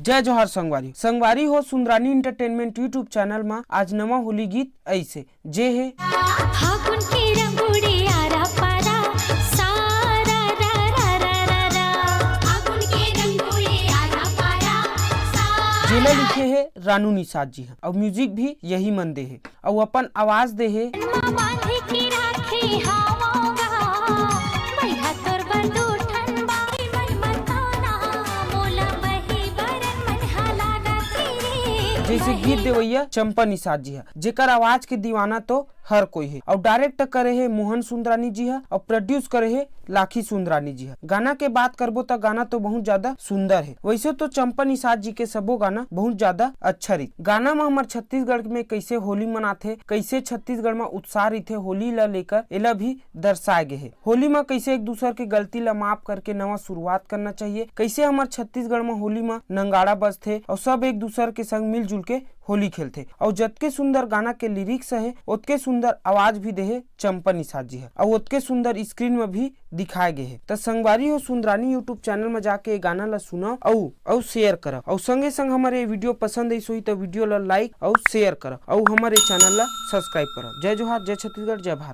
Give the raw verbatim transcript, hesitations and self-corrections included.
जय जोहार संगवारी। संगवारी हो, सुंदरानी एंटरटेनमेंट YouTube चैनल म आज नवा होली गीत अइसे जे हे। फागुन के रंगोड़े आरा पारा, सारा रा रा रा रा रा। फागुन के रंगोड़े आरा पारा, सारा। जेला लिखे हे रानू निषाद जी ह, अउ म्यूजिक भी यही मन दे हे, अउ अपन आवाज दे हे। मा बांधी के राखे हावों गा, भैया तोर बर दू ठन बाई मन मताना, मोला बही बरन मन हा लागत रे। जैसे गीत देवैया चंपा निषाद जी ह, जेकर आवाज के दीवाना तो हर कोई हे, अउ डायरेक्ट करे हे मोहन सुंदरानी जी ह, अउ प्रोड्यूस करे हे लाखी सुंदरानी जी ह। गाना के बात करबो त गाना तो बहुत ज्यादा सुंदर हे। वैसे तो चंपा निषाद जी के सबो गाना बहुत ज्यादा अच्छा रही। गाना म हमर छत्तीसगढ़ में कैसे होली मनाथे, कैसे छत्तीसगढ़ म उत्साह रहिथे होली ला लेकर, एला भी दर्शाए गे हे। होली म कैसे एक दूसर के गलती ला माफ करके नवा शुरुआत करना चाहिए, कैसे हमर छत्तीसगढ़ म होली म नंगाड़ा बजथे अउ सब एक दूसर के संग मिलजुल के होली खेलथे। अउ जतके सुंदर गाना के लिरिक्स हे, ओतके सुंदर आवाज भी देहे चंपा निषाद जी ह, अउ ओतके सुंदर स्क्रीन म भी दिखाए गे हे। त संगवारी हो, सुंदरानी YouTube चैनल म जाके ये गाना ला सुनव अउ, अउ शेयर करव, अउ संगे संग हमर ये वीडियो पसंद आइस होही त वीडियो ला लाइक अउ शेयर करव, अउ हमर ये चैनल ला सब्सक्राइब करव। जय जोहार, जय छत्तीसगढ़, जय भारत।